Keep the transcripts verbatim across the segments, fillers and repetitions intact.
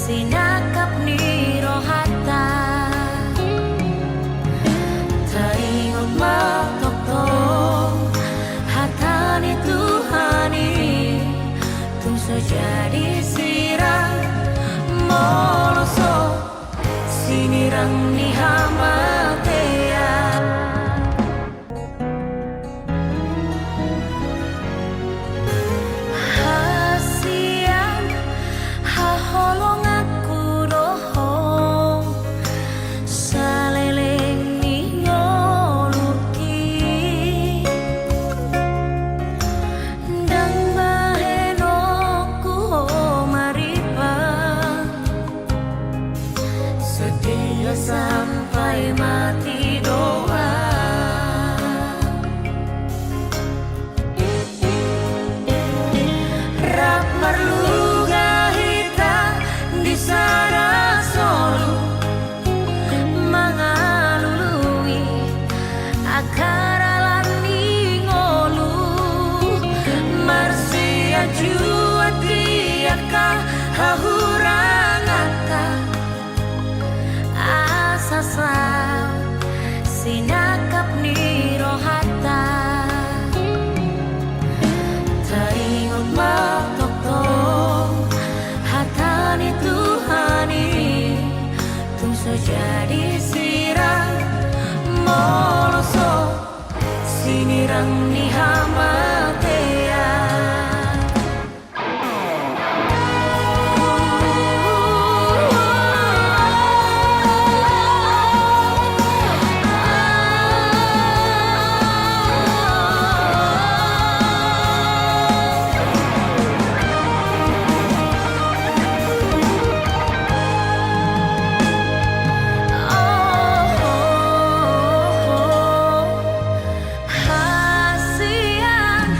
sinangkap ni rohanta. Taingot ma tongtong hata ni Tuhan i, tung so jadi sirang molo so sinirang ni hamatean. Hasian haholonganku do ho saleleng ni ngolungki. Ndang bahenonku ho maripa, setia sampai mati do ho. Rap marluga hita di sada solu, mangalului angka dalan ni ngolu, marsianjuan di angka hahuranganta. Asa saut sinangkap ni rohanta. Taingot ma tongtong hata ni Tuhan i, tung so jadi sirang molo so sinirang ni hamatean. Hasian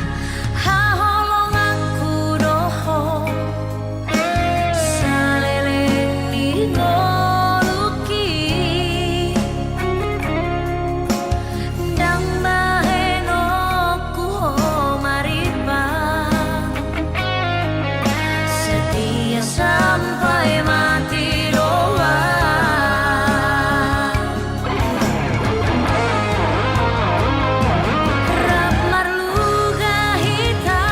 haholonganku do ho saleleng ni ngolungki. Ndang bahenonku ho maripa, setia sampai mati do ho. Rap marluga hita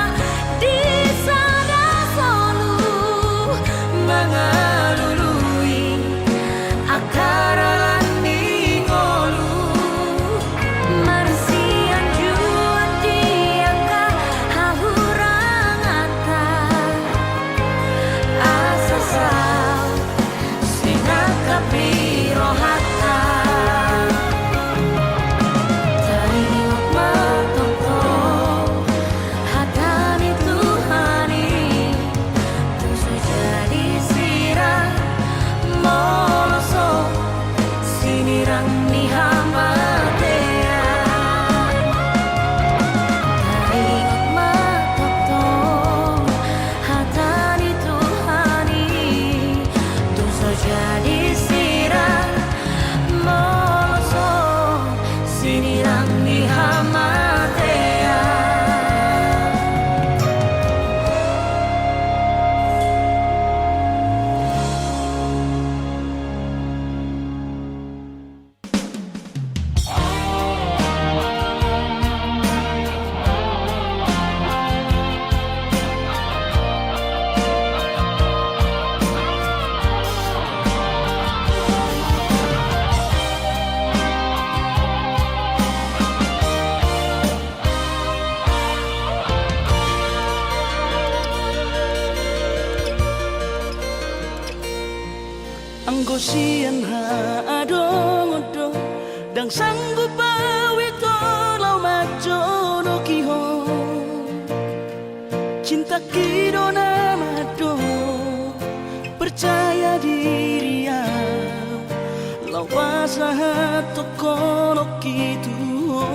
di sada solu, mangalului angka dalan ni ngolu, marsianjuan di angka hahuranganta. Asa saut sinangkap ni rohanta. Taingot ma tongtong hata ni Tuhan i, tung so jadi sirang molo so sinirang ni hamatean. Taingot ma tongtong hata ni Tuhan i, tung so jadi sirang molo so sinirang ni hamatean. Anggo sian haadongon do, ndang sanggup au ito laho manjoloki ho. Cintangki do na mandok, percaya diri au, laho pasahat tongkolongki tu ho.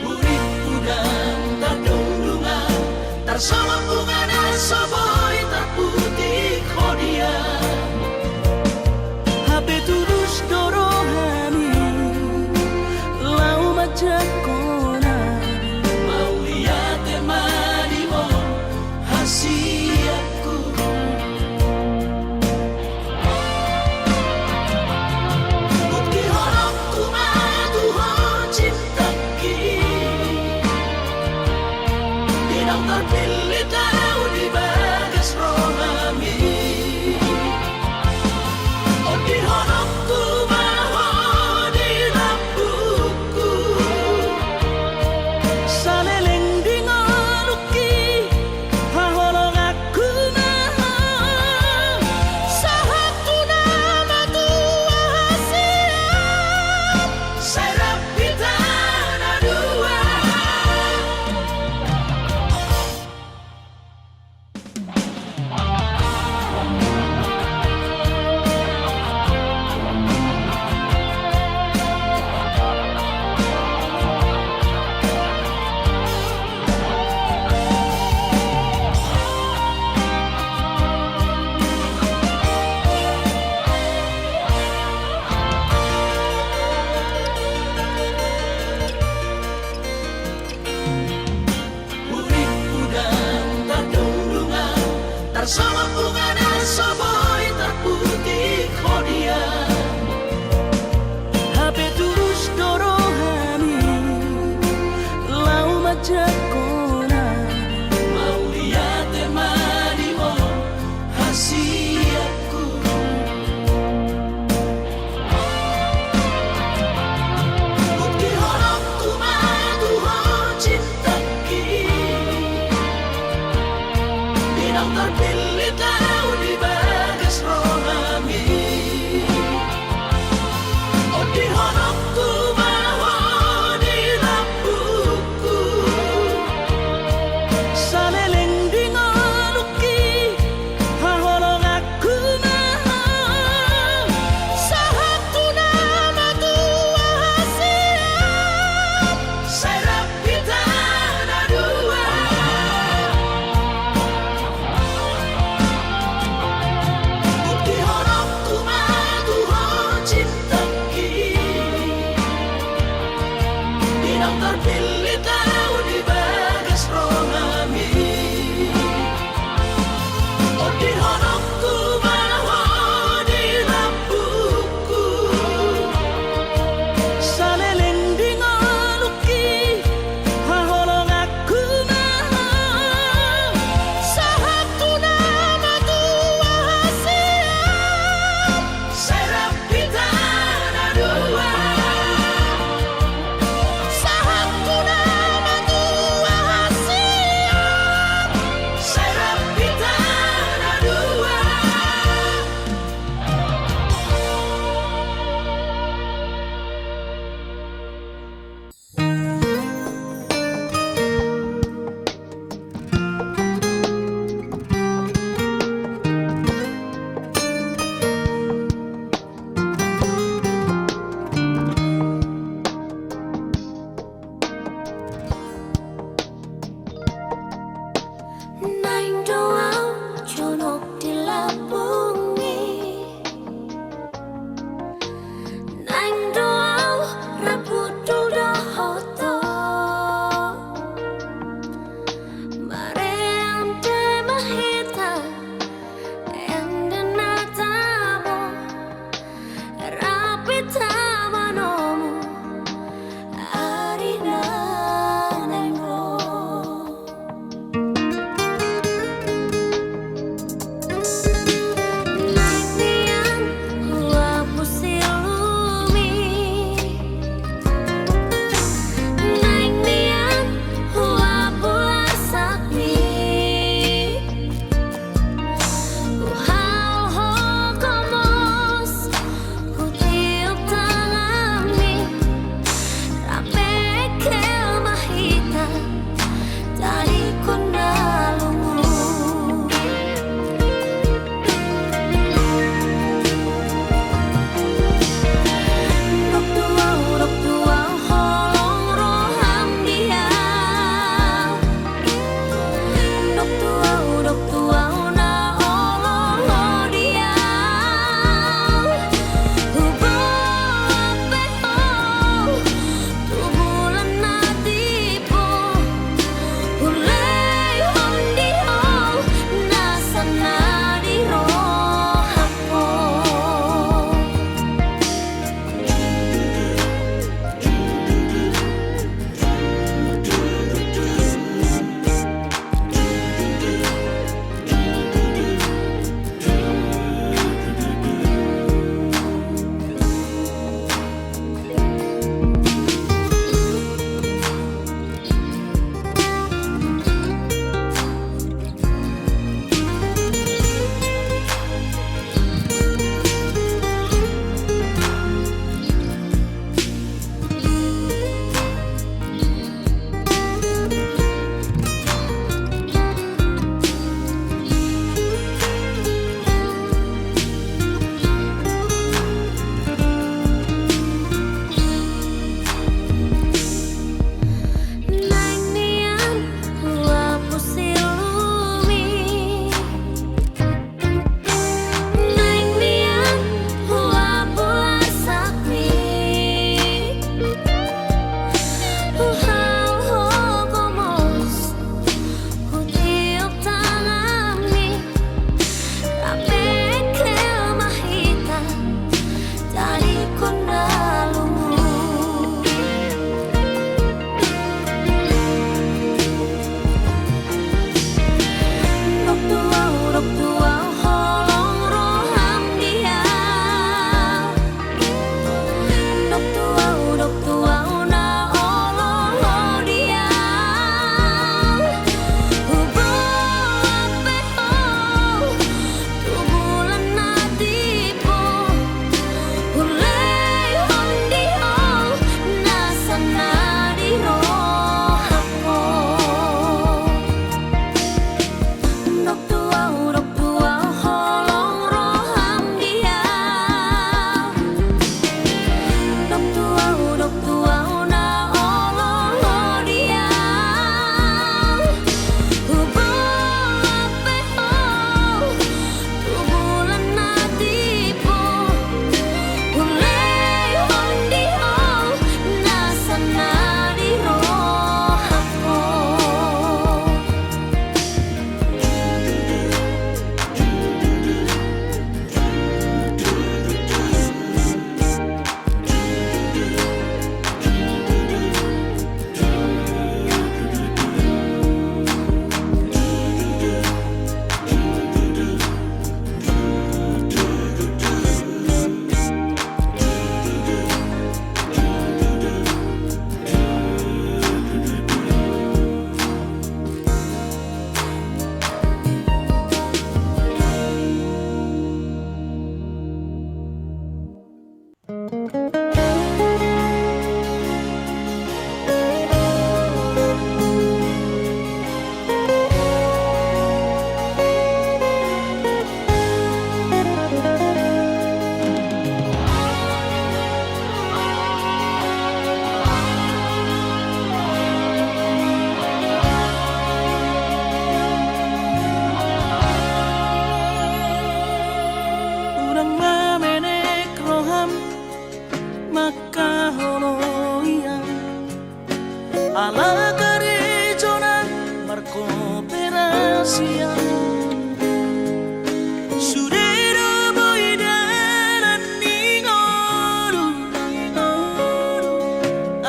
Huripku ndang tardungdungan, tarsolop bunga na so boi tarputik hodian. Hape tulus do rohami laho manjangkon au,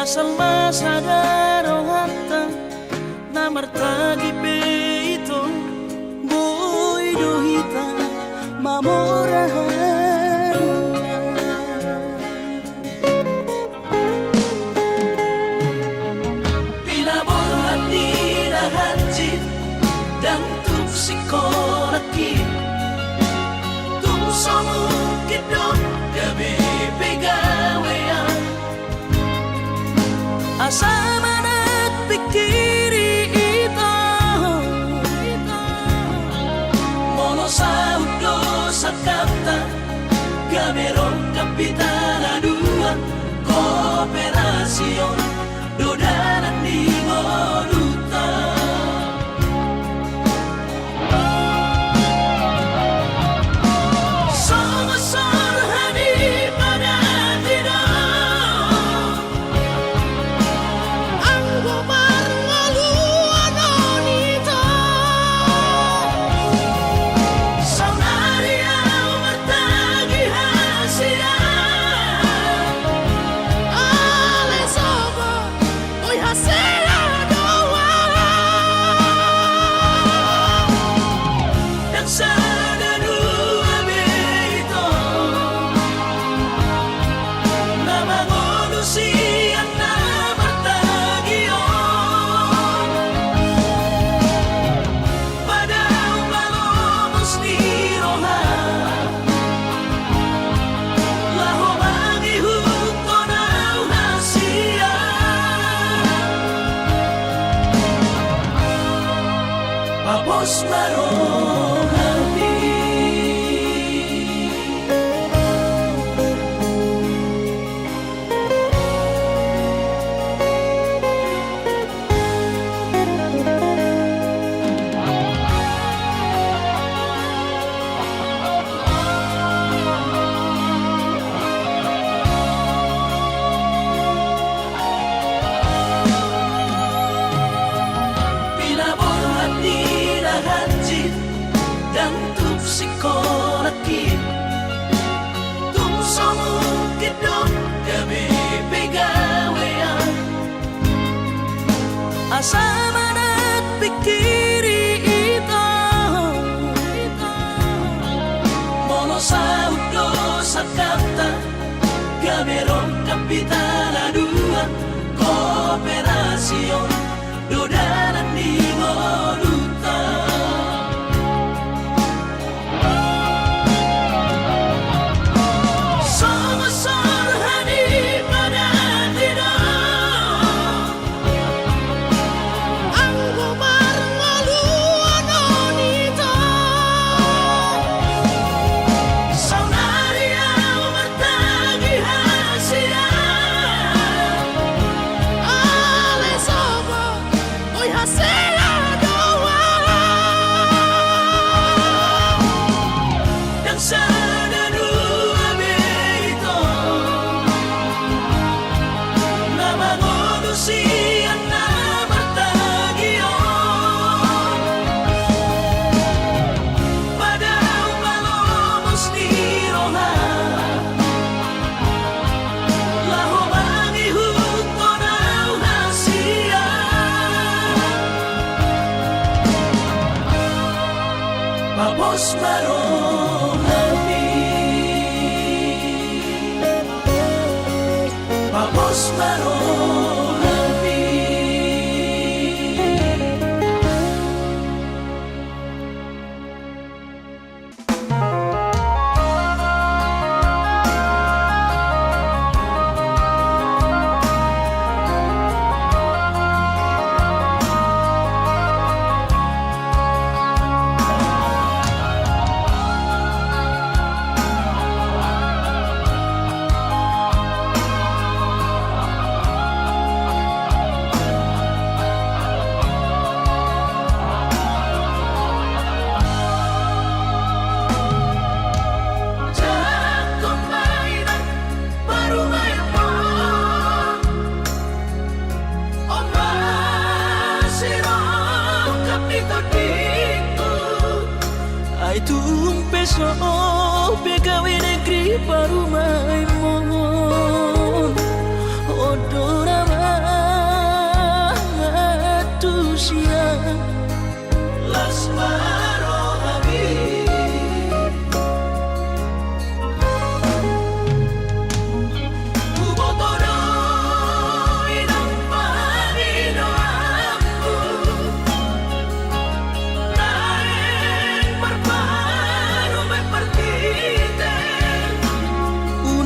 Salma sada rohanta na martagi pe ito, boi do hita mamora. Pinaborhat ni na hansit ndang tuk singkola i, tung so mungkin do gabe pe gabean. Asa manat pingkiri ito, molo saut do sangkapta, gabe rongkap hita na dua, kooperasion do dalan ni ngolunta. Songon sorhan i padati do, anggo marngoluan on ito. Saonari ahu martagi hasian, ale sogot, boi hasea do ahu. Ndang sada dua be ito na mangolu sian na martagi on. Padahal malomos ni roha, laho mangihuthon ahu hasian. Pos ma rohami. Pinaborhat ni na hansit ndang tuk singkola i, tung so mungkin do gabe pe gabean. Asa manat pingkiri ito, molo saut do sangkapta, gabe rongkap hita na dua, kooperasion do dalan ni ngolunta. Songon sorhan i padati do,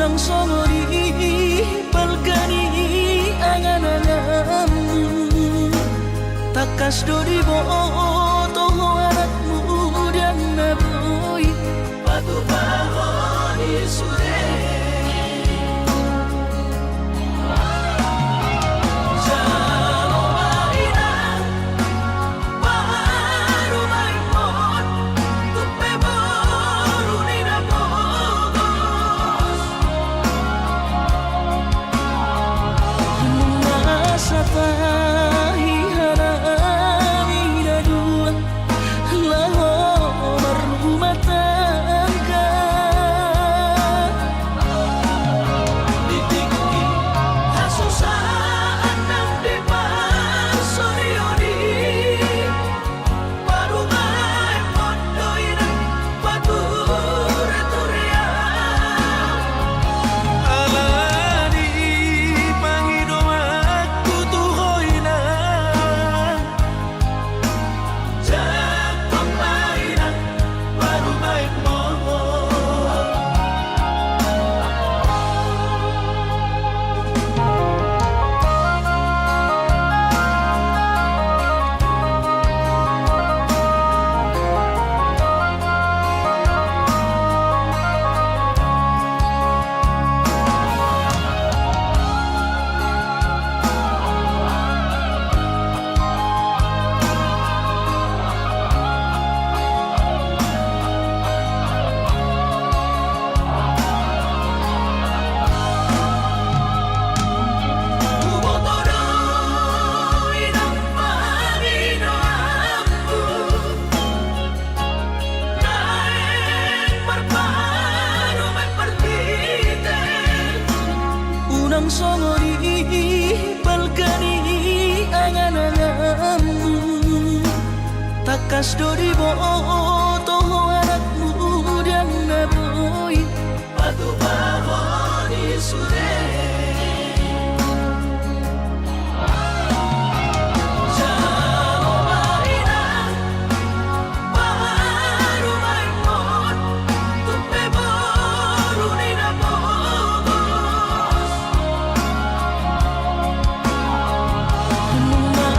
Nang songon i balga ni angan-anganmu, tangkas do diboto ho anakmu ndang na boi patupahon i sude. Jalo ma inang parumaenmon, tung pe boru ni na pogos. Nunga satahi hanami na dua laho marrumah tangga. Di tingki hasusaan nang diparsorion i, parumaenmon do inang pature-ture au. Alani i pangidoanku tu ho inang, jangkon ma inang parumaenmon. Huboto do inang pangidoanmu, naeng marparumaen marhite. Unang songon i balga ni angan-anganmu, tangkas do diboto ho anakmu ndang na boi patupahon i sude. Jalo ma inang parumaenmon, tung pe boru ni na pogos. Nunga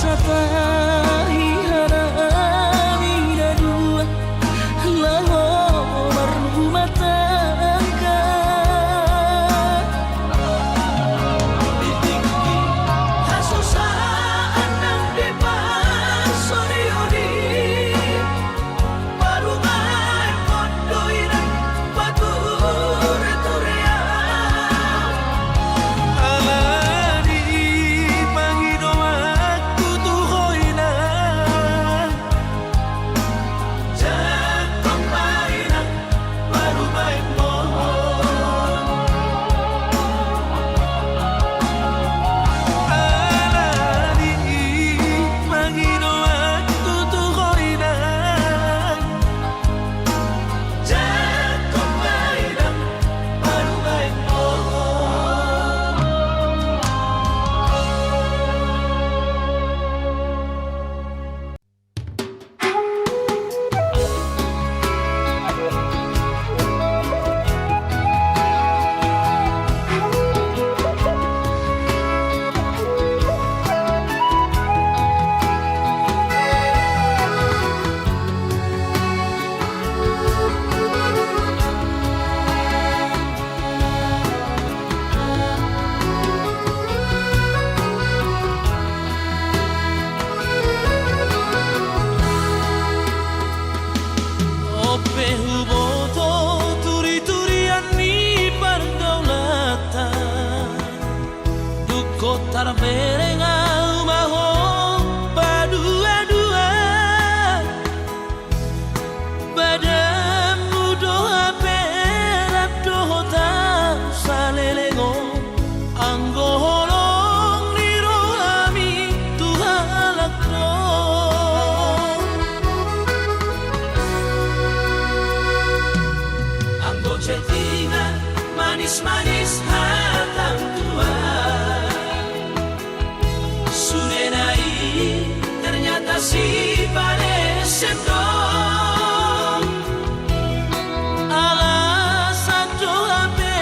satahi hanami na dua laho marrumah tangga. Di tingki hasusaan nang diparsorion i, parumaenmon do inang pature-ture au. Alani i pangidoanku tu ho inang, jangkon ma inang parumaenmon. Alani i pangidoanku tu ho inang, jangkon ma inang parumaenmon. On pe huboto turi-turian ni pargaulanta, dung tarbereng au ma ho padua-dua. Badanmu do hape rap dohot au saleleng on, anggo holong ni rohami tu halak do. Anggo chattingan manis-manis hata tua, sudena i ternyata sipalesem do. Alasan do hape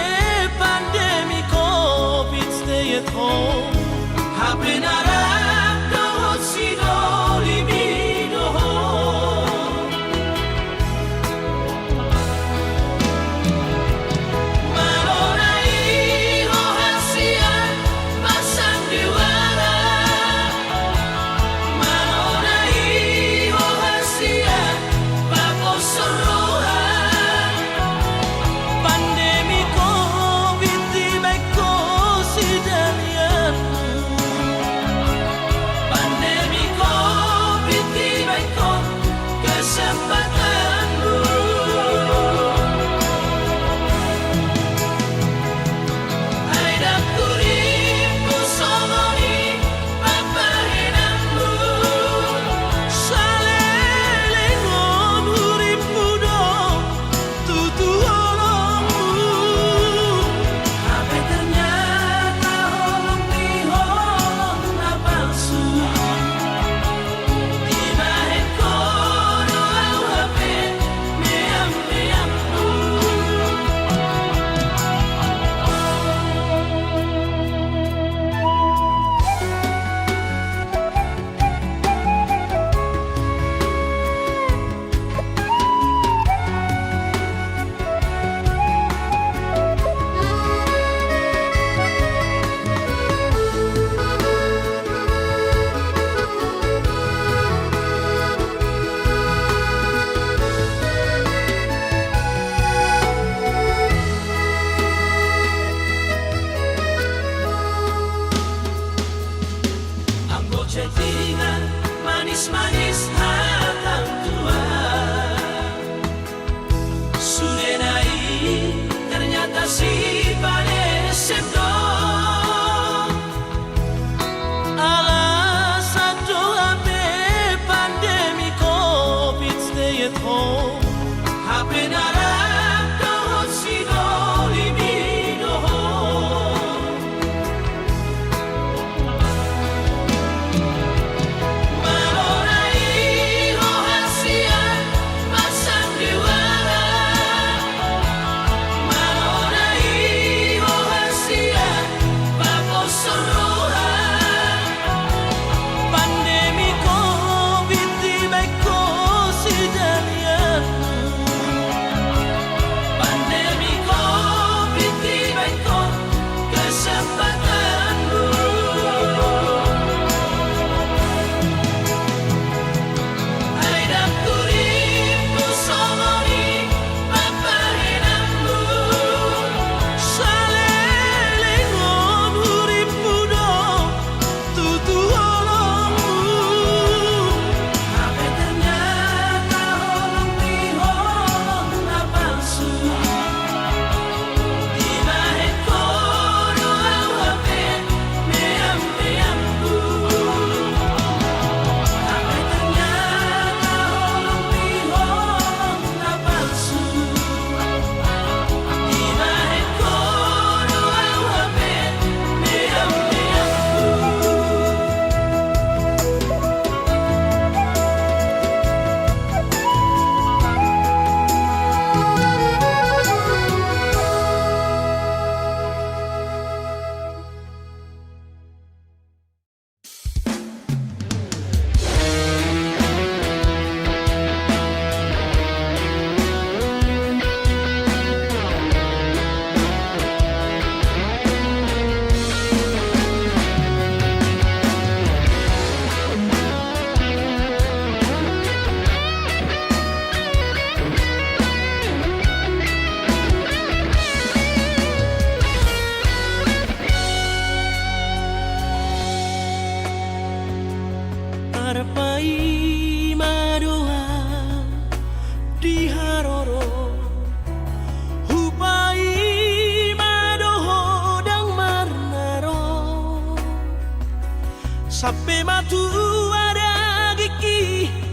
Hape ma tua dagingki,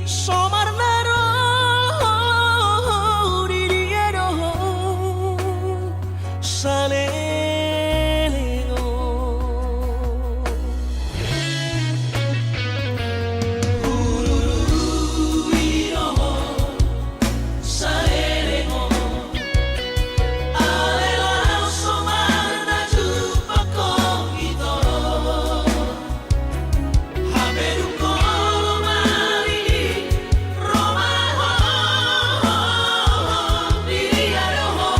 somarna ro, di dia do ho saleleng on. Hulului do ho saleleng on, alai laos somarna jumpang ho ito. Hape dung ho ro maridi, ro ma ho, di dia do ho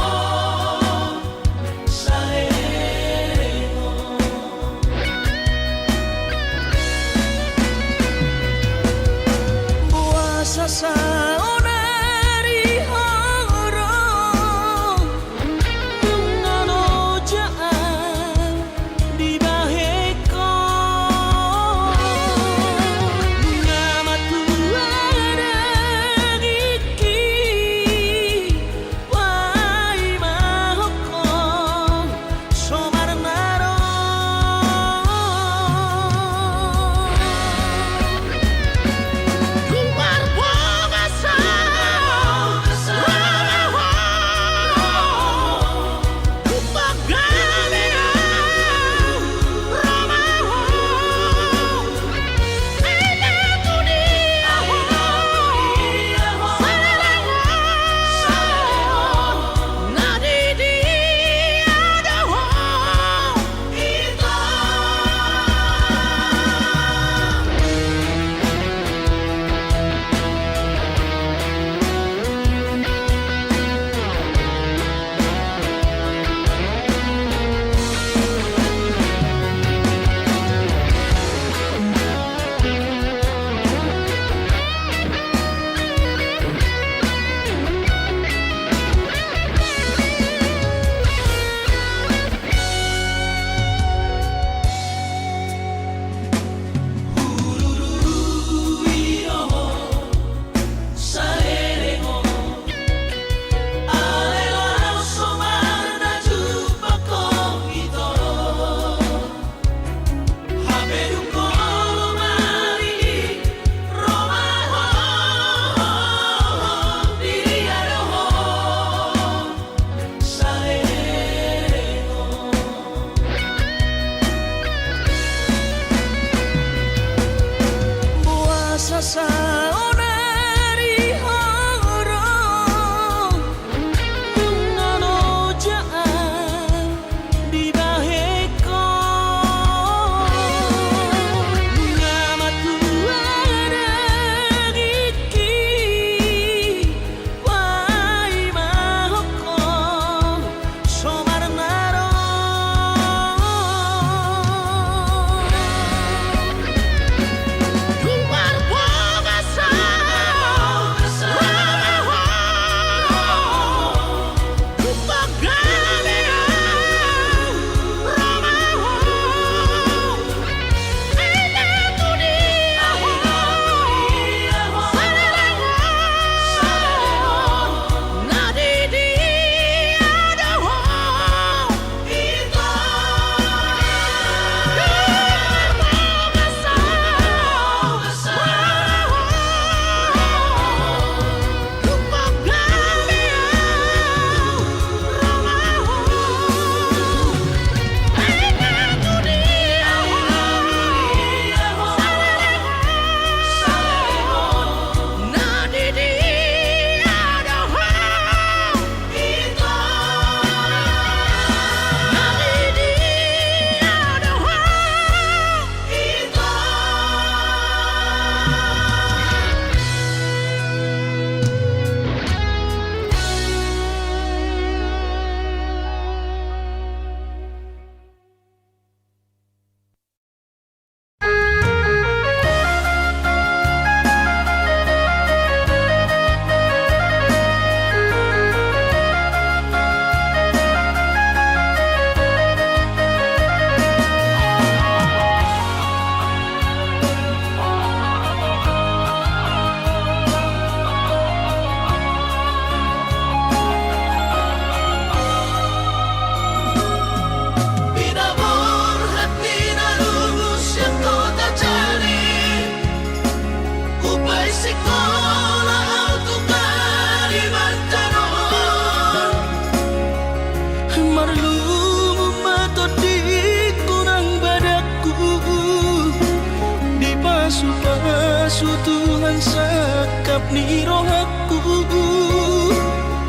Tu Tuhan sangkap ni rohangku.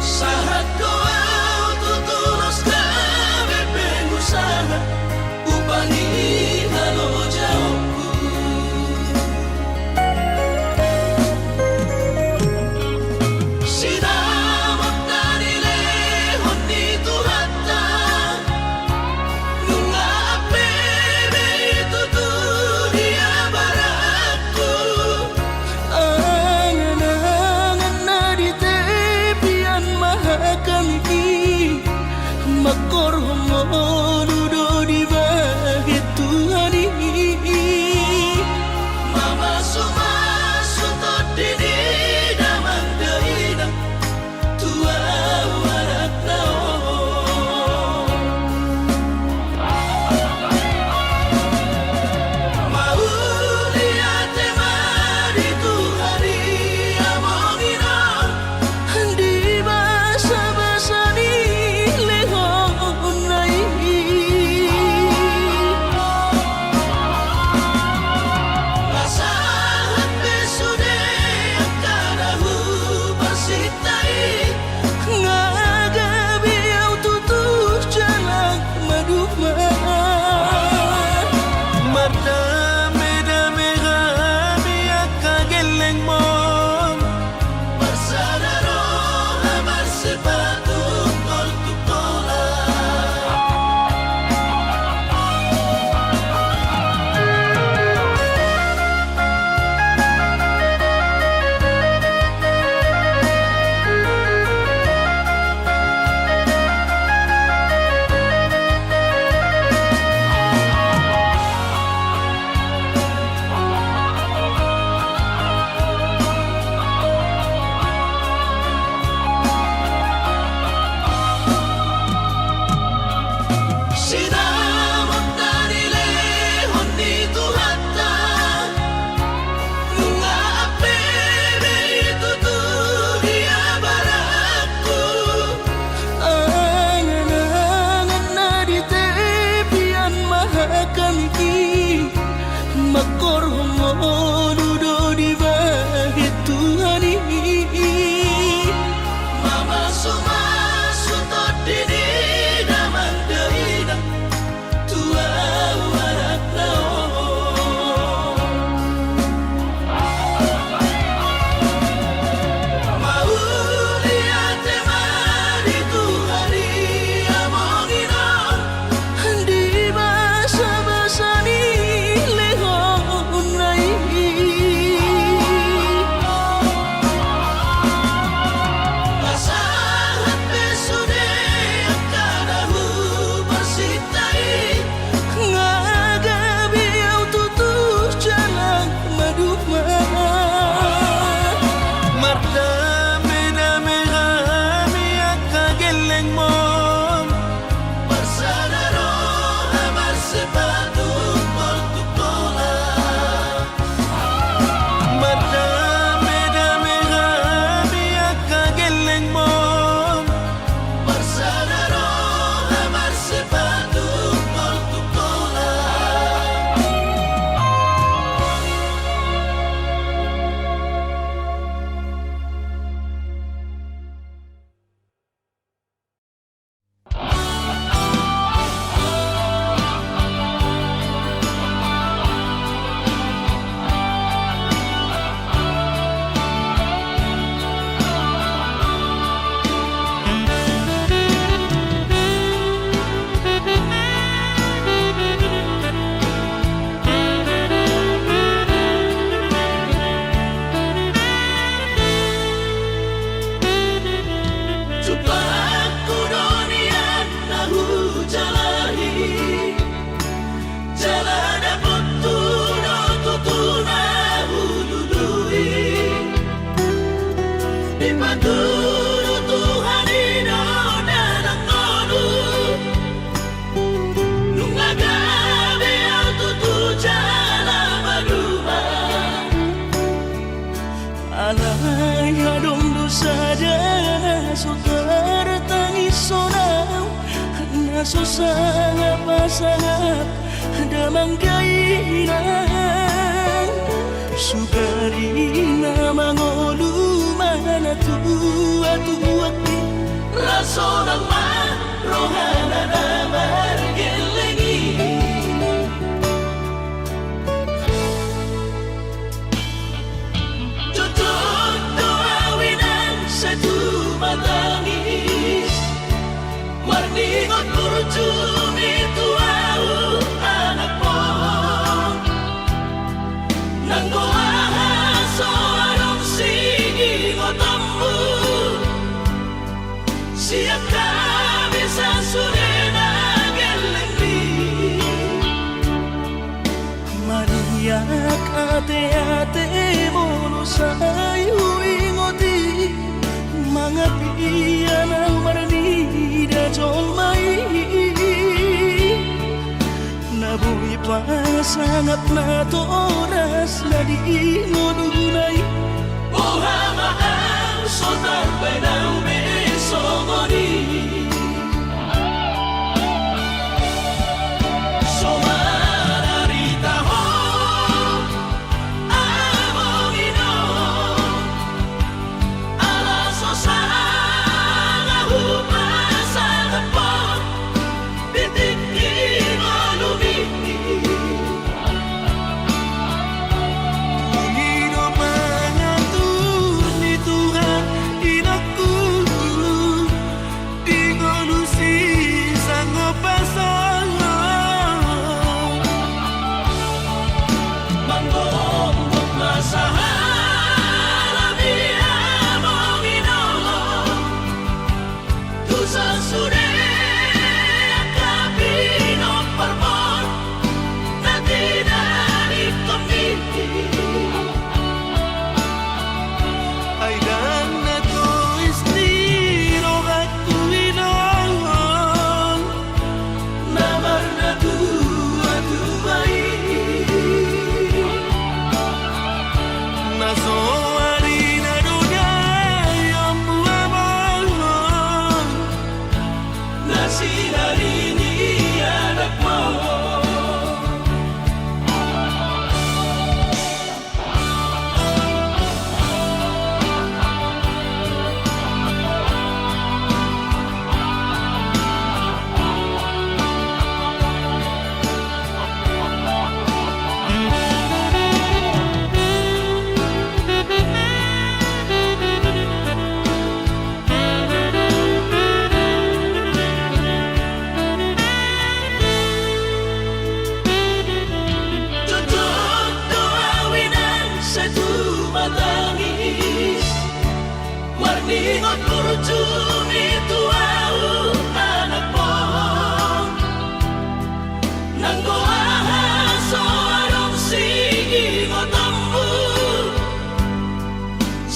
Sahat do au tutu ros gabe pengusaha, upa ni halojaonku. Sinamot na nilehon ni Tuhanta. Nunga ampe be i tutu di abaranku. Angan-angan na di tepian mahakam i, mangkorhon ngolu do dibahen Tuhan i. Mamasu-masu tondi ni damang dainang. Tu au anakna on. Mauliate ma di Tuhan i among inang, di basa-basa ni lehonna i. Pasahat be sude angka na huparsinta i. Nga gabe au tutu jala maduma. Mardame-dame hami angka gellengmon. Marsada roha marsipatu tungkol tu tola. Sinamot na nilehon ni Tuhanta. Nunga ampe be i tutu di abaranku. Angan-angan na di tepian mahakam i, mangkorhon ngolu do dibahen Tuhan i. Mamasu-masu tondi ni damang dainang. Tu au anakna on. Mauliate ma di Tuhan i among inang. Di basa-basa ni lehonna i. Pasahat be sude angka na huparsinta i. Nga gabe au tutu jala maduma. Mardame-dame hami angka gellengmon. Marsada roha marsipatu tungkol tu tola. Mardame-dame hami angka gellengmon. Marsada roha marsipatu tungkol tu tola. Jumpangku do nian na hujalahi, jala dapothu do tutu na hulului. Dipatudu Tuhan i do dalan ngolu. Nunga gabe au tutu jala maduma. Alai adong do sada na so tartangishon au, na so sangap-sangap damang dainang. Sugari na mangolu ma natuatuak i, ra sonang ma rohana na margelleng i. Jotjot do au inang sai tumatangis, marningot burju ni tu au anakmu. Nanggo aha so adong siningotonmu, sian hami sasudena gellengmi. Mariak ateate molo sai huingot i, mangapia na marnida jolma i. Na boi pasangap natoras na di ngoluna i. Boha ma au so tarbaen au be songon i. So mararita ho, amang inong, ala so sanga hupasangap ho di tingki ngolumi. Dung i do pangatur ni Tuhan inongku, di ngolu sisangop pasangap. Manggombot ma sahalami, amang inong, tu sasude angka pinomparmon na tinadingkonmi. Ai ndang na tois ni rohangku inong, na marnatuatua i. Na so arina do daion muamon, na sinari ni anakmu. Jotjot do au inang sai tumatangis, marningot burju ni tu au anakmu. Nanggo aha so adong siningotonmu,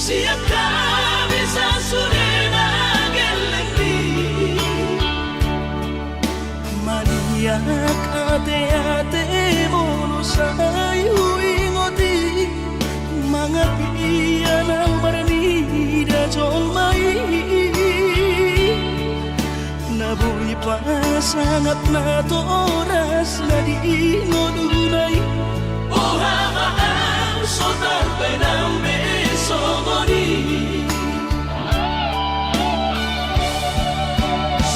sian hami sasudena gellengmi. Mariak ateate molo sai huingot i, mangapia na marnida jolma i. Na boi pasangap natoras na di ngoluna i. Boha ma au so tarbaen au be songon i.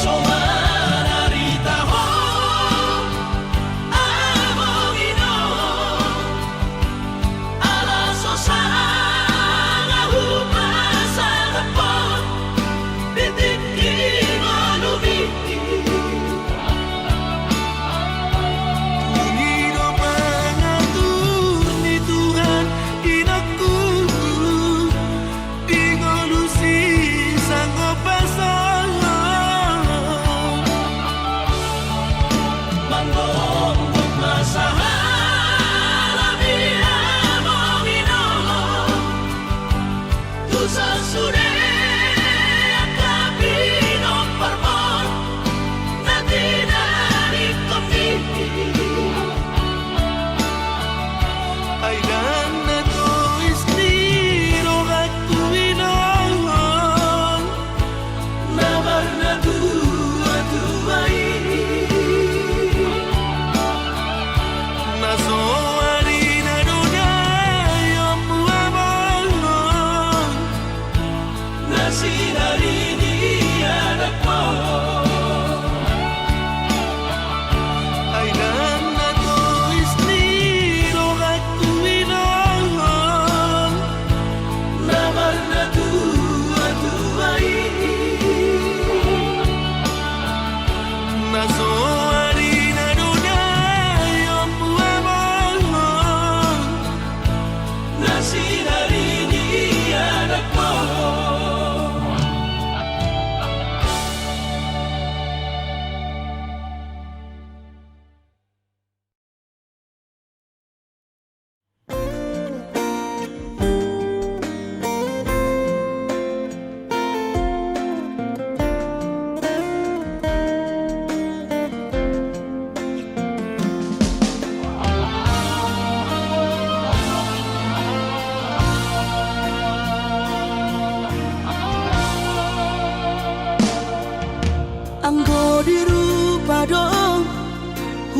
So mararita ho, amang inong, ala so sanga hupasangap ho di tingki ngolumi. Dung i do pangatur ni Tuhan inongku, di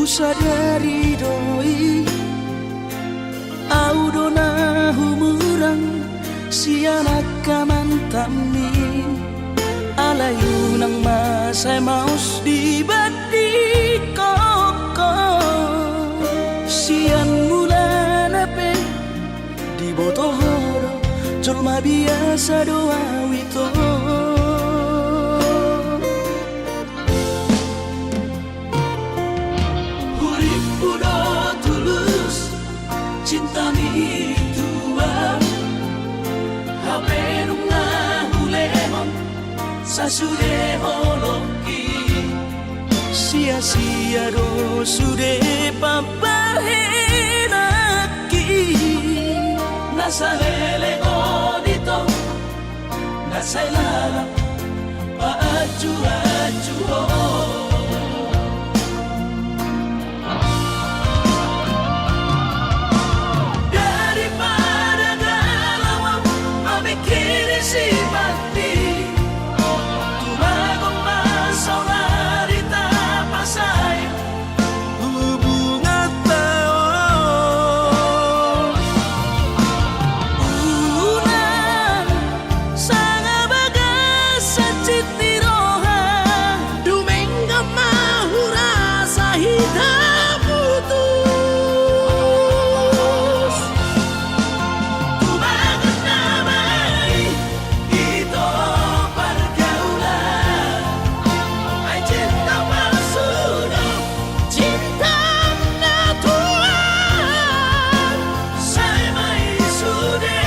Husadari do i, ahu do na humurang sian angka mantanmi. Alai unang ma sai maos dibandingkon ho. Sian mulana pe diboto ho do, jolma biasa do ahu ito. Huripku do tulus cintami tu ahu, hape nunga hulehon sasude holongki. Sia-sia do sude pambahenanki, na saleleng on ito, na sai lalap paanju-anju ho. Daripada galau ahu mamingkiri si Pandi, tumagon ma saonari tapasae hubunganta on. Unang sanga bagas sancit ni roha, dumenggan ma hurasa hita putus. Tumagon nama i ito pargaulan, ai cinta palsu do cinta na tuat. Sai ma i sude.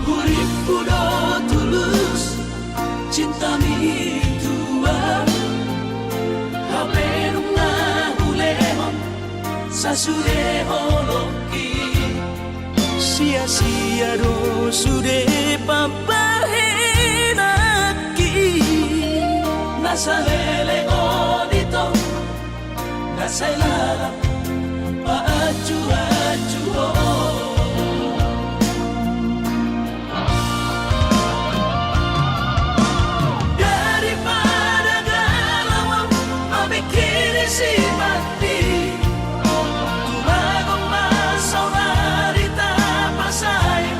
Huripku do tulus cintami tu ahu, hape nunga hulehon sasude holongki. Sia-sia do sude pambahenanki, na saleleng on ito, na sai lalap paanju-anju ho. Daripada galau ahu mamingkiri si Pandi, tumagon ma saonari tapasae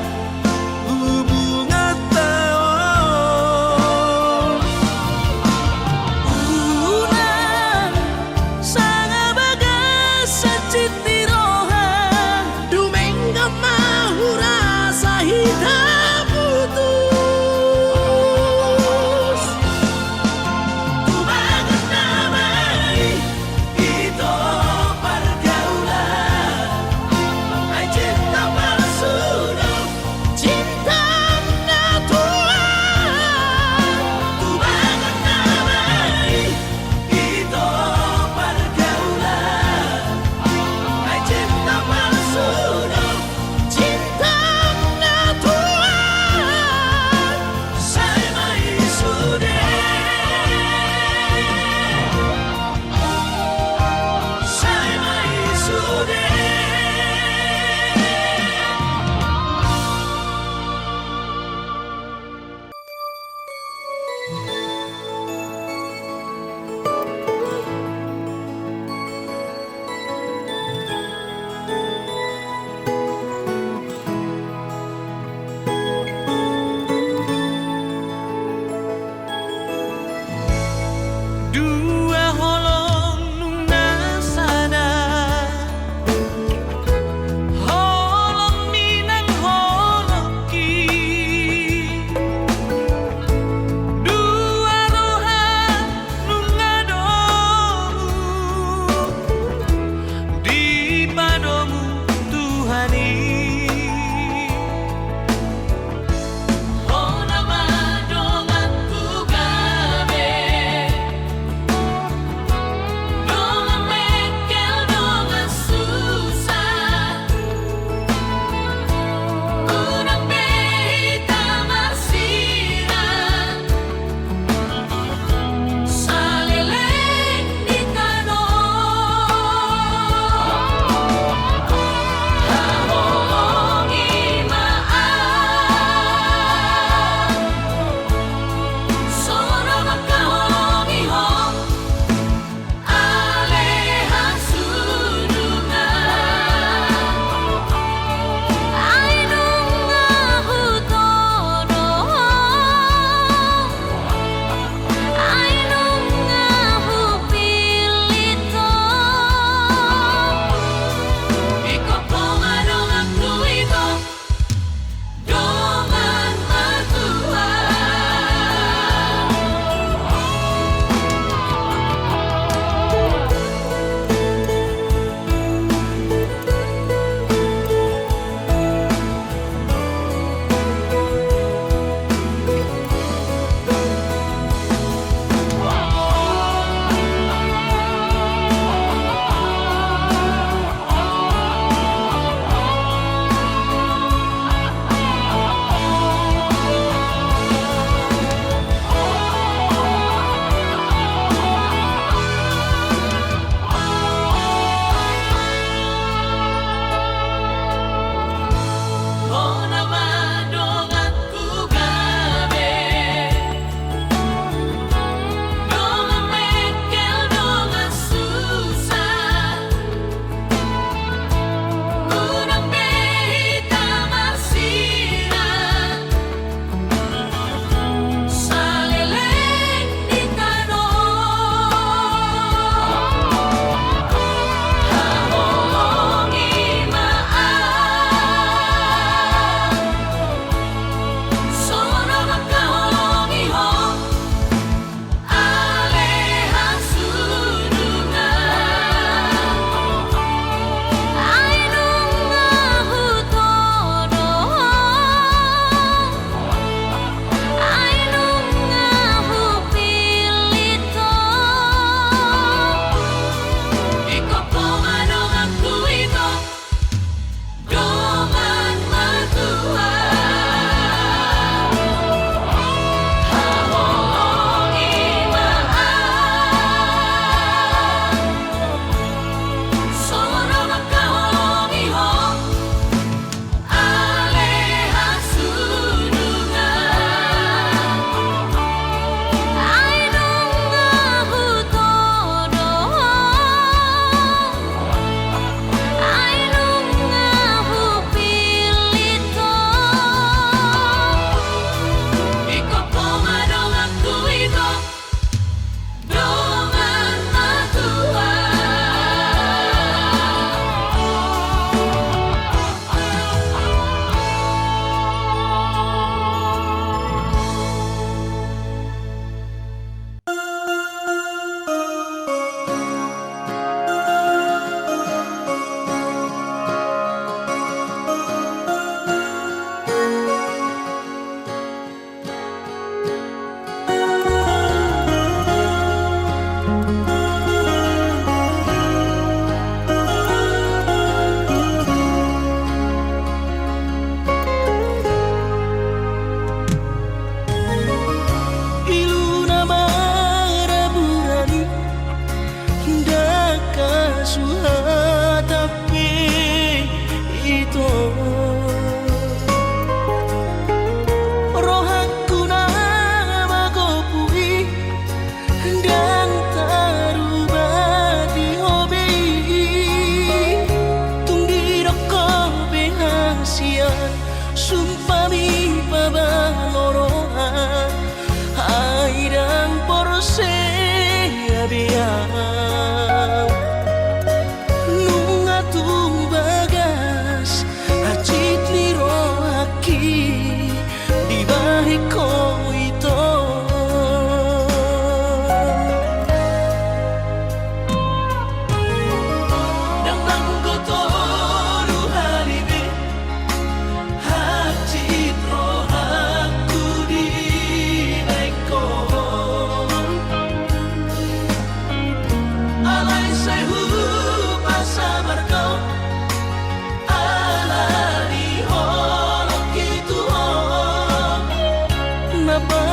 hubunganta on. Unang sanga bagas sancit ni roha, dumeng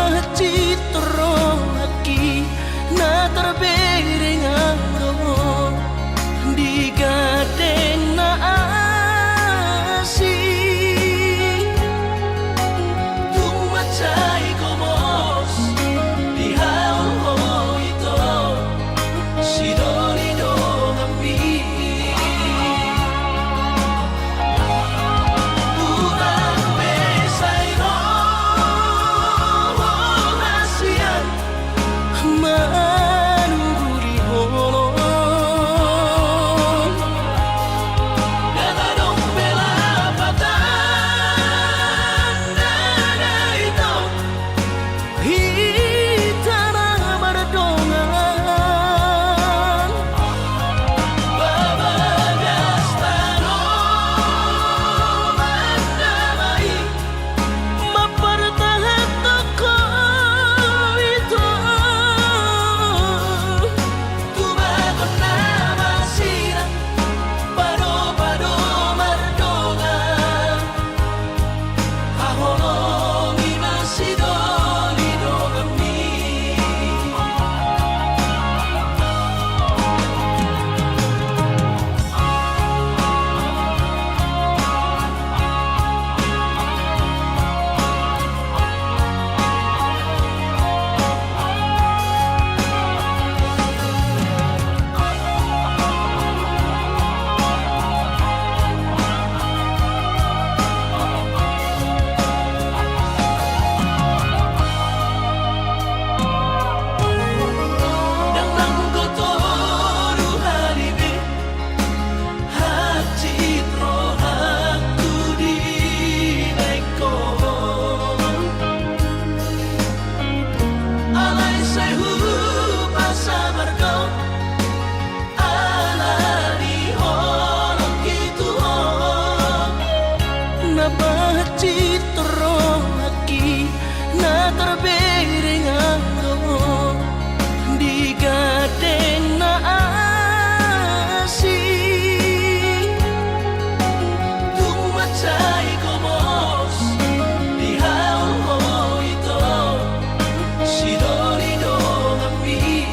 Hansit rohangki na tarbereng adong di gandeng na asing. Tung mansai gomos dihaholongi ito sidoli donganmi. Unang be sai ro hasian manunggu di holong. Ndang adong be lapatan na ito hita na mardongan. Babagas tano mandamai, mampartahanhon ho ito. Tumagon nama sira, pado-pado mardongan. Haholongi ma sidoli donganmi. Ndang nanggo toru hali be hansit rohangku dibahen ho. Alai sai hupasabar do ala ni holongki tu ho. Na pahansit rohangki na tarbereng adong di gandeng na asing. Tung mansai gomos dihaholongi ito sidoli donganmi.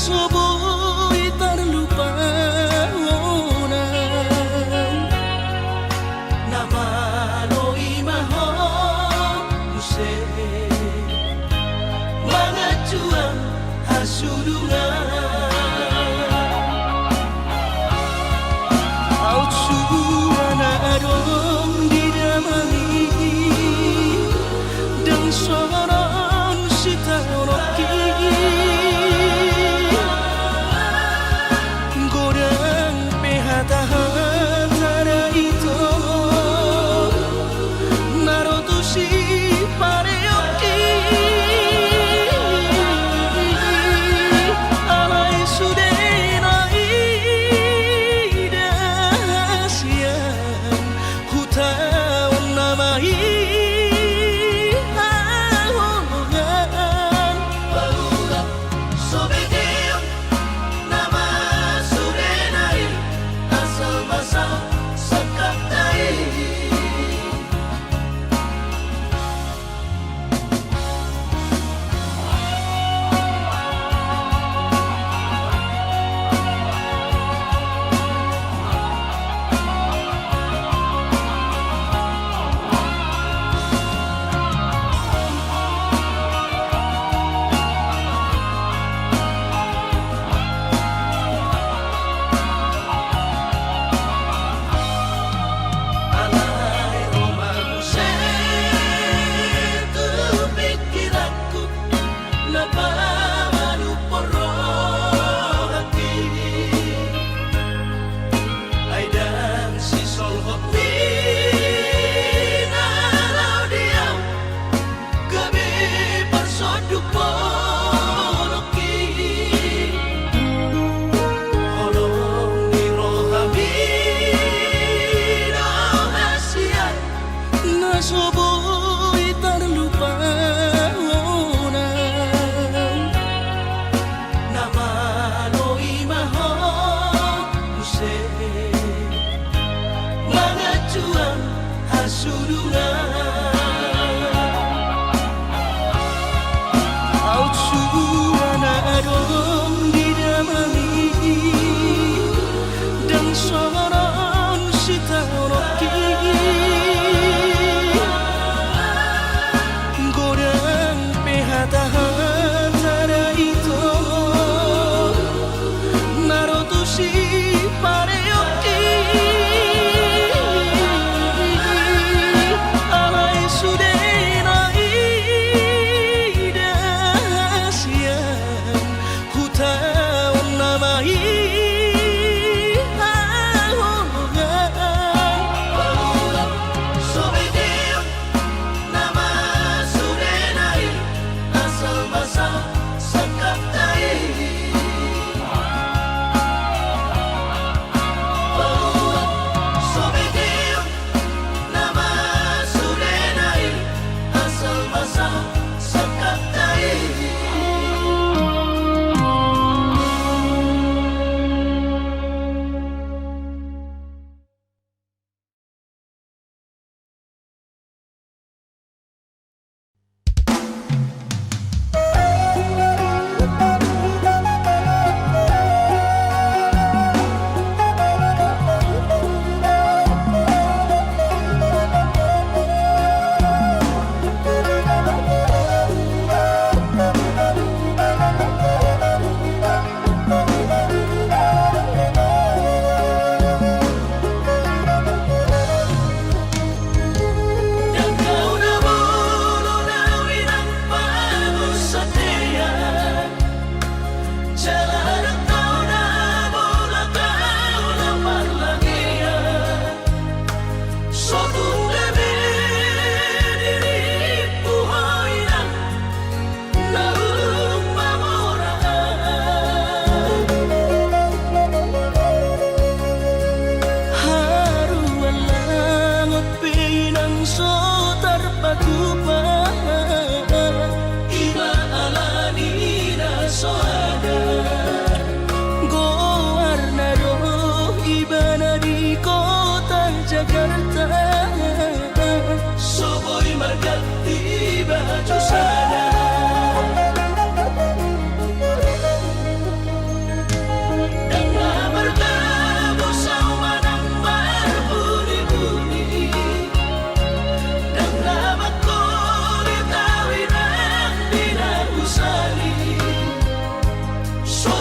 So boi tarlupahonan. Na malo i ma ho muse mangantuang hasurungan. Au sura na adong di damang i, ndang songon on sitaonon i.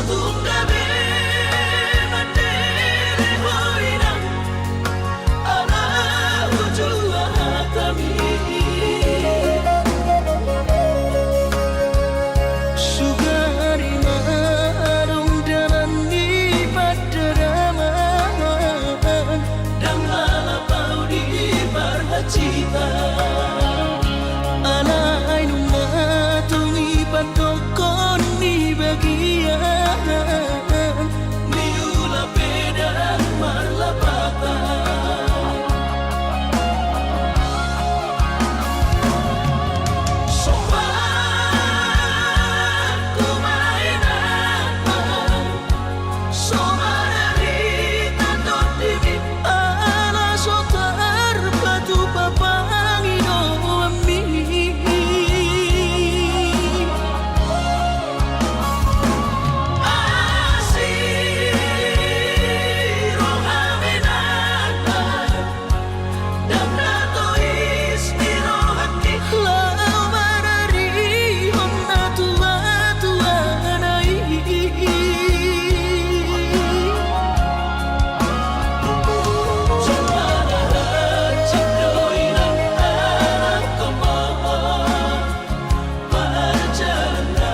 Tung gabe mandele ho inang, ala hujua hatami. Sugari ma adong dalan ni pandaraman, ndang lalap ahu di parhansitan. Alai nunga tung i pandokkon ni bagian, niula pe ndang marlapatan. Somba ku ma inang, so mararita tondimi, ala so tarpatupa pangidoanmi. Asi roham inang, ndang na tois ni rohangki, laho mararihon na tuatuana i. Jala na hansit do inang anakhon, marjalang na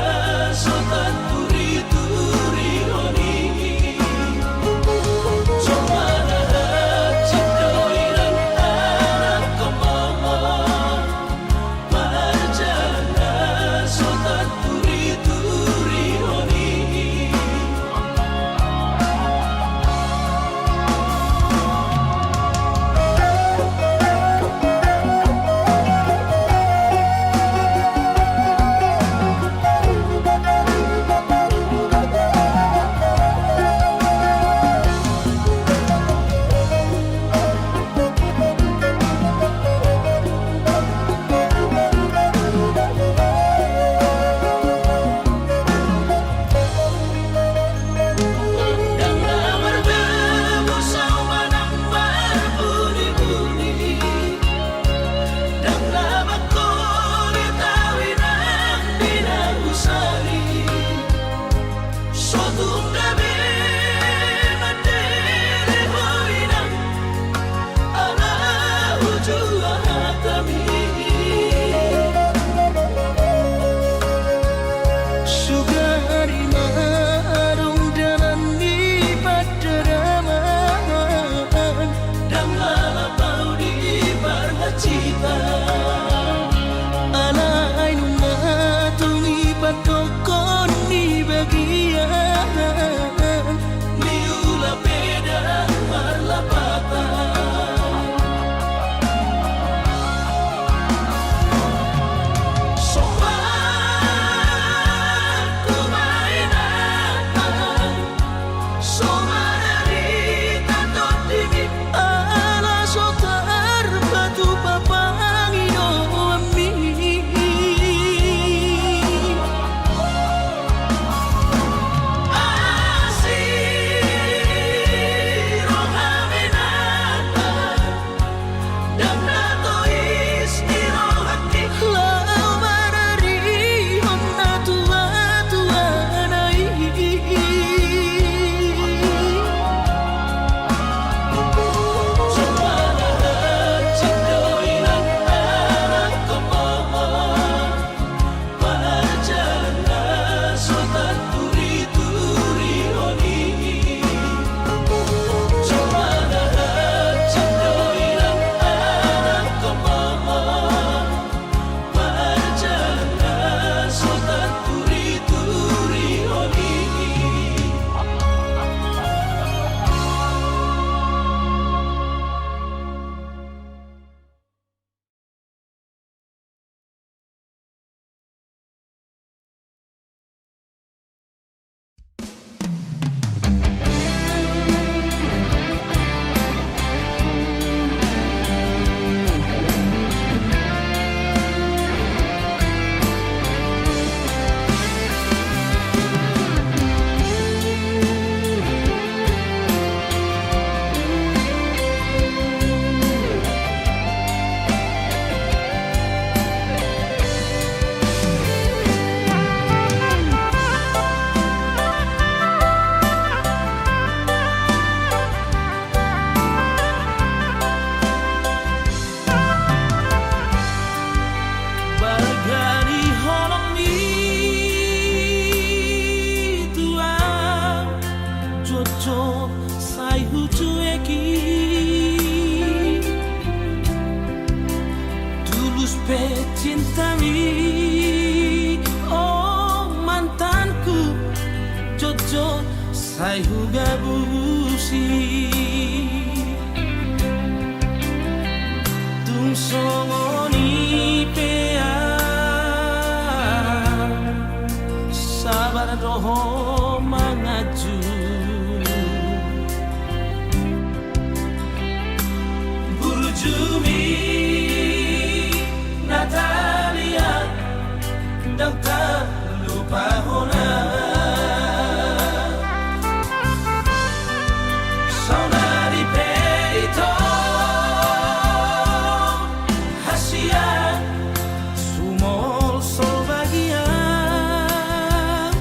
so tanturiturihon i. Jala na hansit do inang anakhon, marjalang na so tanturiturihon i. Ndang na mardabu sauma nang marbunibuni, ndang na mangkolit ahu inang di na husari. So tung gabe mandele ho inang, ala hujua hatami. Sugari ma adong dalan ni pandaraman, ndang lalap ahu di parhansitan. Alai nunga tung i pandokkon ni bagian, Tulus pe cintam i, o mantanku, jotjot sai hugabusi. Tung songon i pe au sabar do ho manganju. Burjumi Natalia, ndang tarlupa hona. Saonari pe ito hasian sumolsol bagian.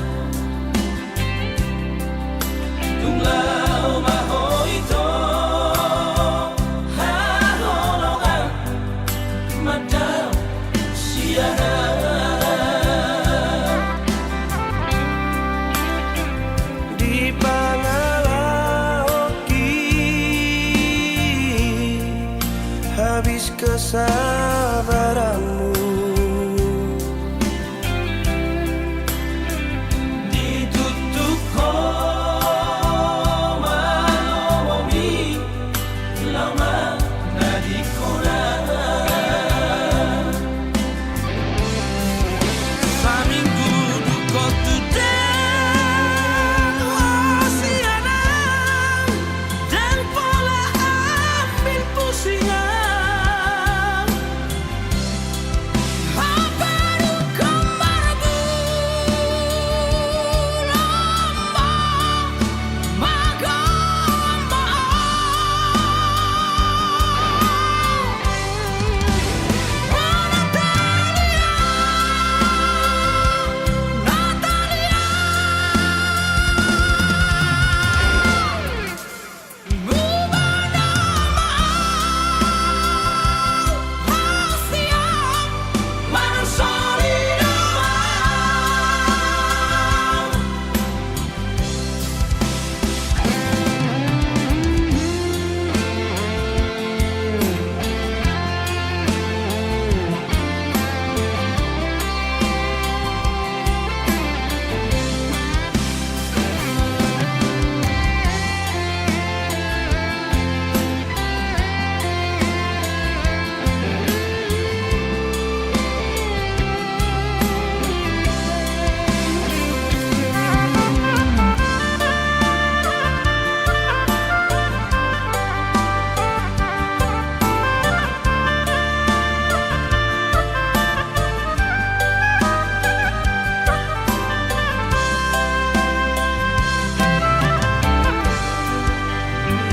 Tung laho ma ho ito haholongan mandao sian au. Di pangalahonki habis kesabaranmu. Ditutup ho ma lomomi, laho manadingkon au. Saminggu dung ho tu denggan sian au, ndang pola ambil pusing au.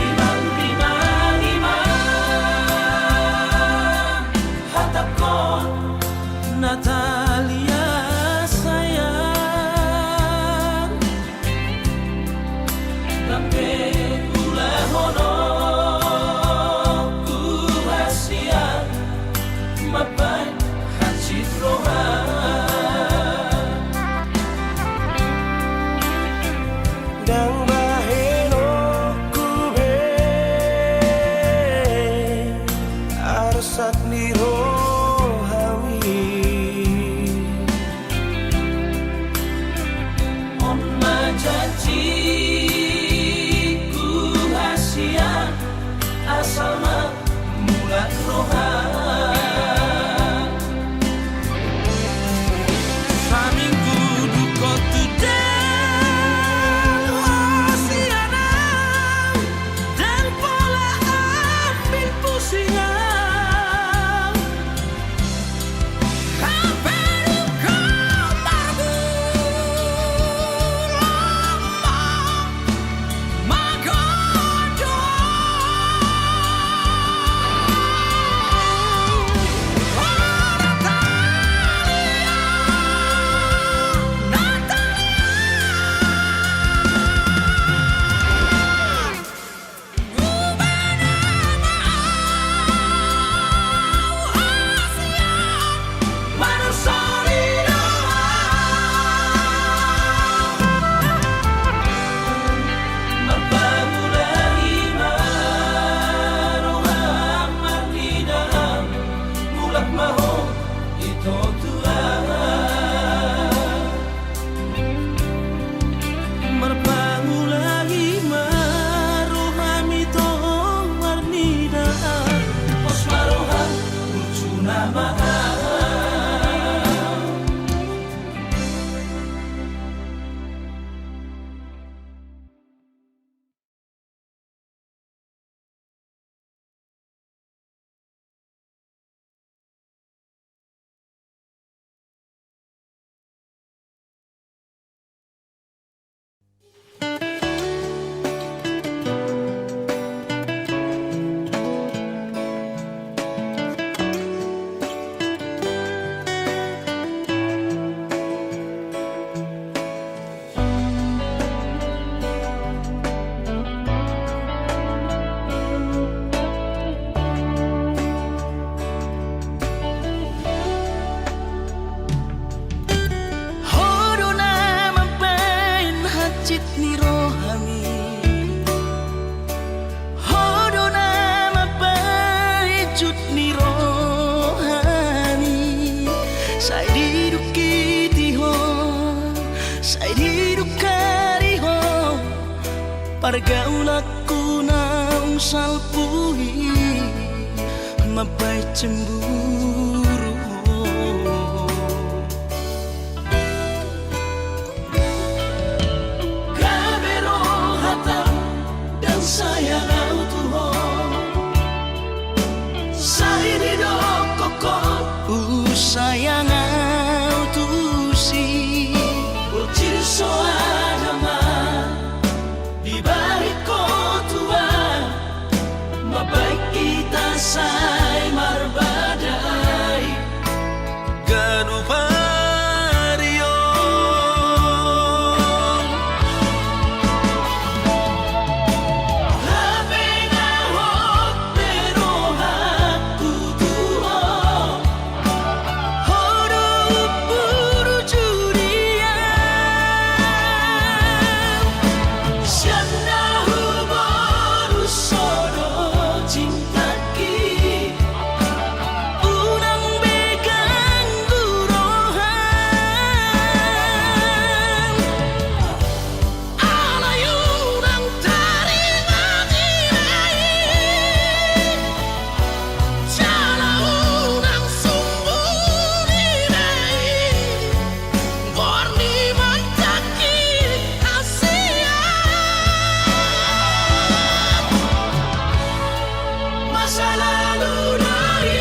Rimang, rimang, rimang, hatangkon Natalia sayang. Ndang pe ulahononku hasian mambahen hansit roha. Ndang bahenonku be arsak ni rohami. On ma janjiku hasian, asal ma mulak roha. Saminggu dung ho tu denggan sian au, ndang pola ambil pusing au. Pargaulanku naung salpu i mambahen cemburu ho. Gabe rohata ndang sayang au tu ho. Sai didok ho, husayang au tusi. Bocil so ada ma dibahen ho tuan, mambahen hita sai marbadai. Ganup ari on. Hape nga hot be rohangku tu ho. Ho do umpur jurian. Sian na huboru so do cintaki. Unang be ganggu roham. Alai unang taringot i be i. Jala unang sunggun i be i. Goar ni manjangkit hasian. Masa lalu na i.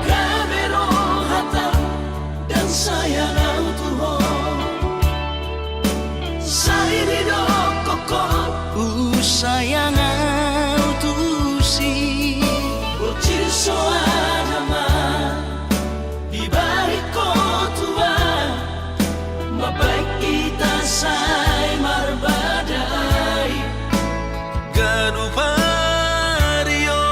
Gabe rohata ndang sayang au tu ho. Sai didok ho, husayang au tusi. Bocil so ada ma dibahen ho tuan, mambahen hita sai marbadai. Ganup ari on.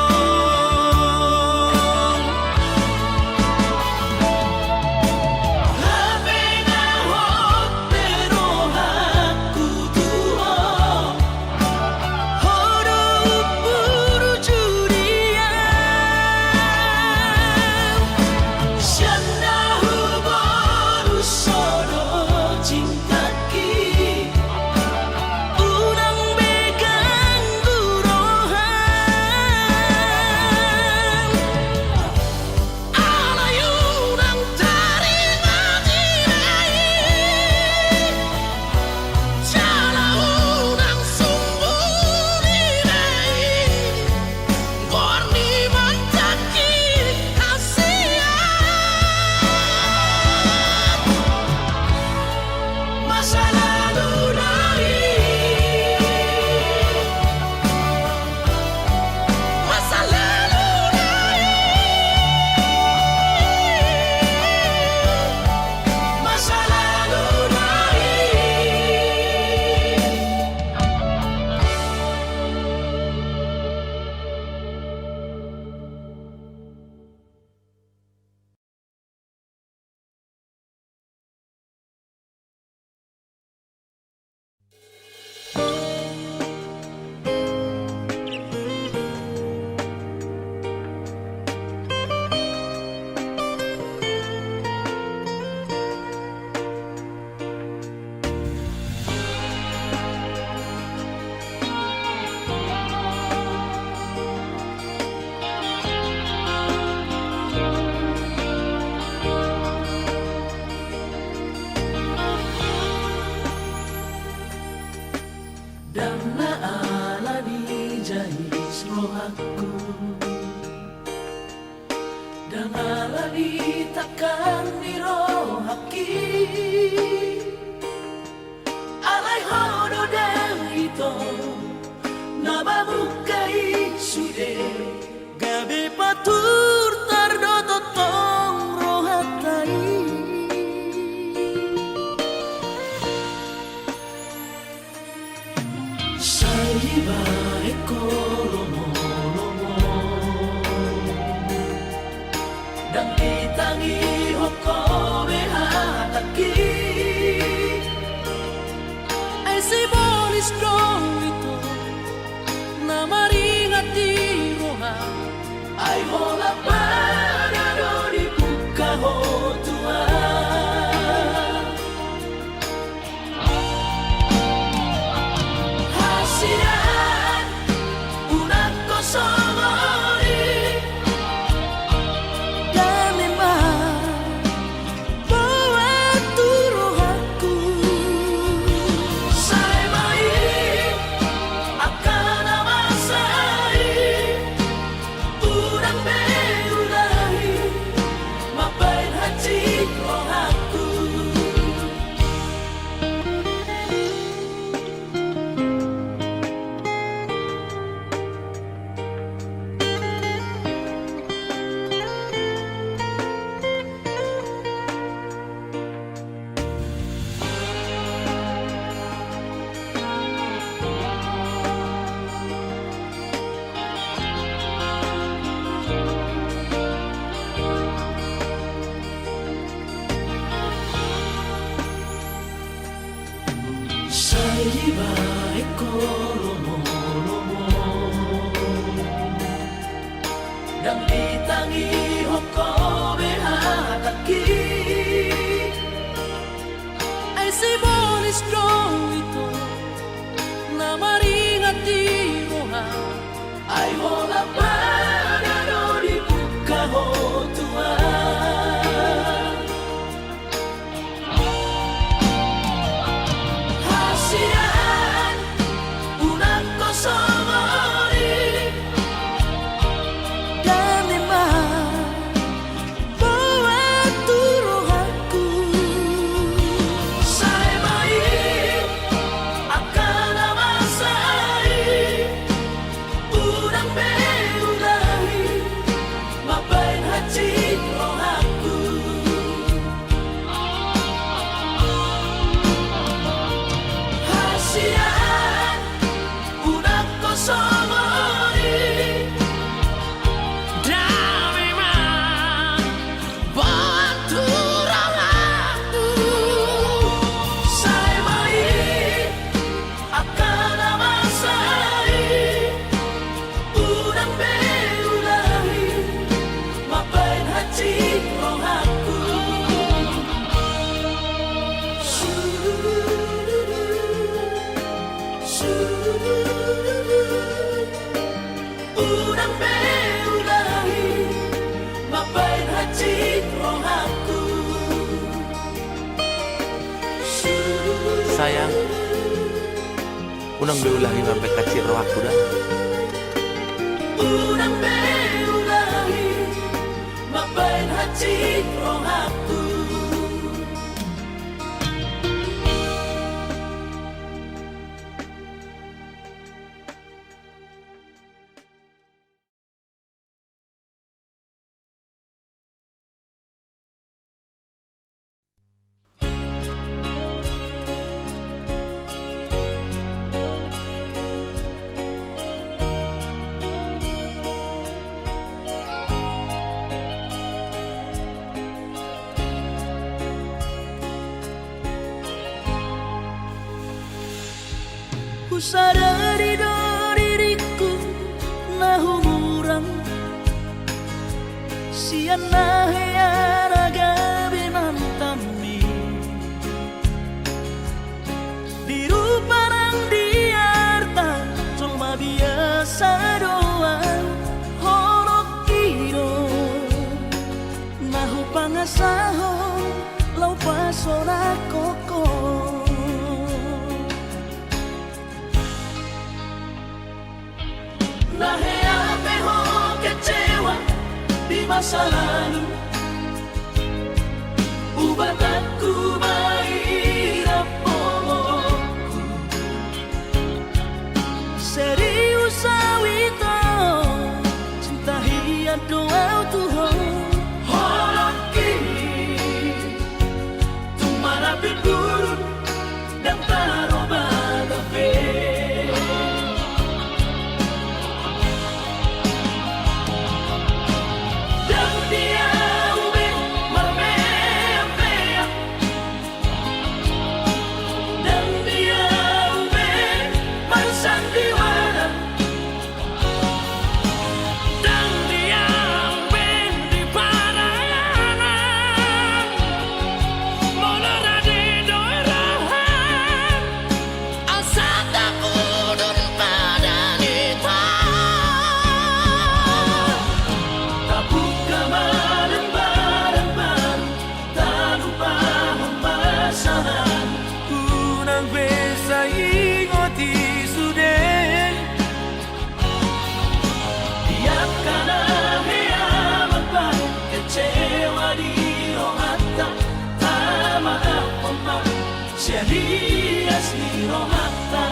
Hape nga hot be rohangku tu ho. Ho do umpur jurian. Sian na huboru so do cintaki. Unang be ganggu roham. Alai unang taringot i be i. Jala unang sunggun i be i. Goar ni manjangkit hasian. Masa lalu na i. Masa lalu na i. Masa lalu na i. Ndang na ala ni jais rohangku, ndang ala ni tangkas ni rohangki. Alai ho do da i tong na mamungka i sude. Gabe paturtar do tongtong rohanta i. Baen ho lomo-lomo, ndang ditangihon ho be hatangki. Ai sibolis do ito na maringat di roha. Ai holan bana do dibuka ho Tuhan. Hasian, unang ho songoni. Dame ma boan tu rohangku. Sai ma i angka na masa i. Unang be ulahi mambaen hansit rohangku. Sai dibaen ho lomo-lomo, ndang ditangihon ho be hatangki. Ai sibolis do ito na maringat di roha. Ai holan bana do dibuka ho Tuhan. Hasian, unang ho songoni. Dame ma boan tu rohangku. Sai ma i angka na masa i. Unang be ulahi mambaen hansit rohangku. Hasian, unang ho songoni. Dame ma boan tu rohangku. Sai ma i angka na masa i. Unang be ulahi mambaen hansit rohangku. Unang be ulahi mambaen hansit rohangku. Sayang, unang be ulahi mambaen hansit rohangku da. Unang be ulahi mambaen hansit rohangku. Husadari do diringku na humurang sian na hea na gabe mantanmi. Di rupa nang di arta jolma biasa do ahu, holongki do na hupangasahon laho pasonangkon ho. Na hea pe ho kecewa di masa lalu, ubatanku ma i rap holongku. Serius ahu ito, cinta hian do ahu tu ho. Holongki, tung marapi burung, ndang tarobata pe. Be sai ingot i sude. Di angka na hea mambahen kecewa di rohanta, tamaafhon ma sian ias ni rohanta.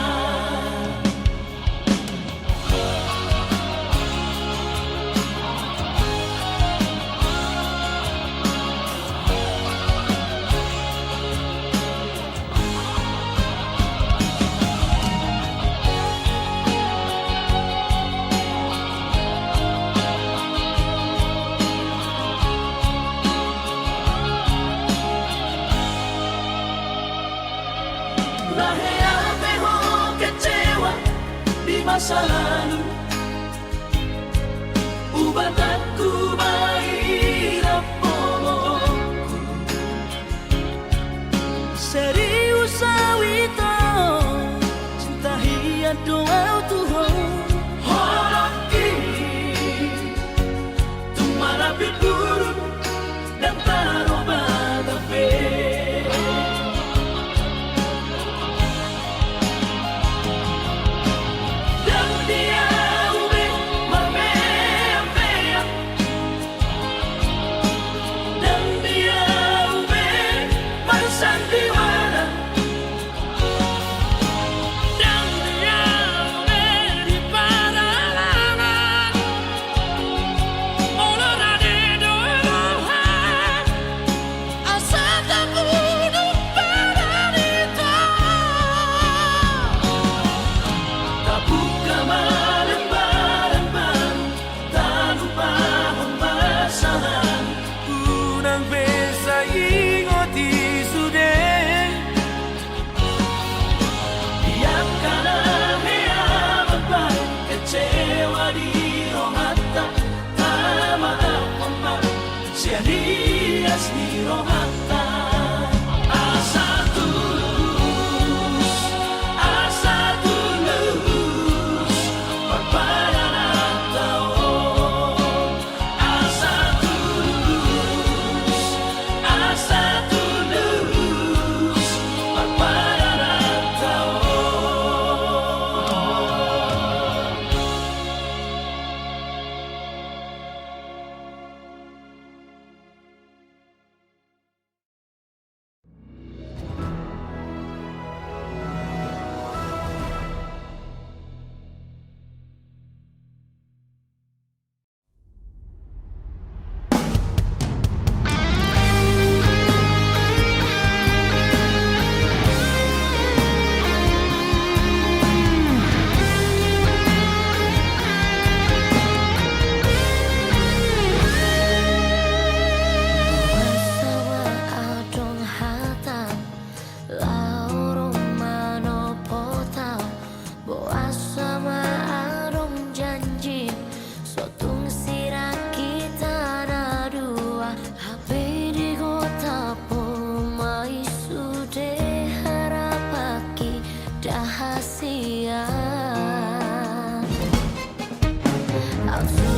Na hea pe ho kecewa di masa lalu, ubatangku ma i rap holongku. Serius au ito, cinta hian do au tu ho. Holongki, tung marapit burung dan taro bata pe. Dang di au be marmeam-meam. Dang di au be marsandiwara. Dang di au be di paralangan. Olo rade do roha. Asa tabudu badan ito. Tabuka ma lembaran baru, talupahon masa lalu. Unang be sai ingot i sude. Di angka na hea mambahen kecewa di rohanta, tamaafhon ma sian ias ni rohanta. Asa tulus, asa tulus parpadananta on. Asa tulus, asa tulus parpadananta on. Boasa ma adong hata laho ro manopot au? Boasa ma adong janji so tung sirang hita na dua? Hape di gotap on ma i sude harapanki, rahasia. Au so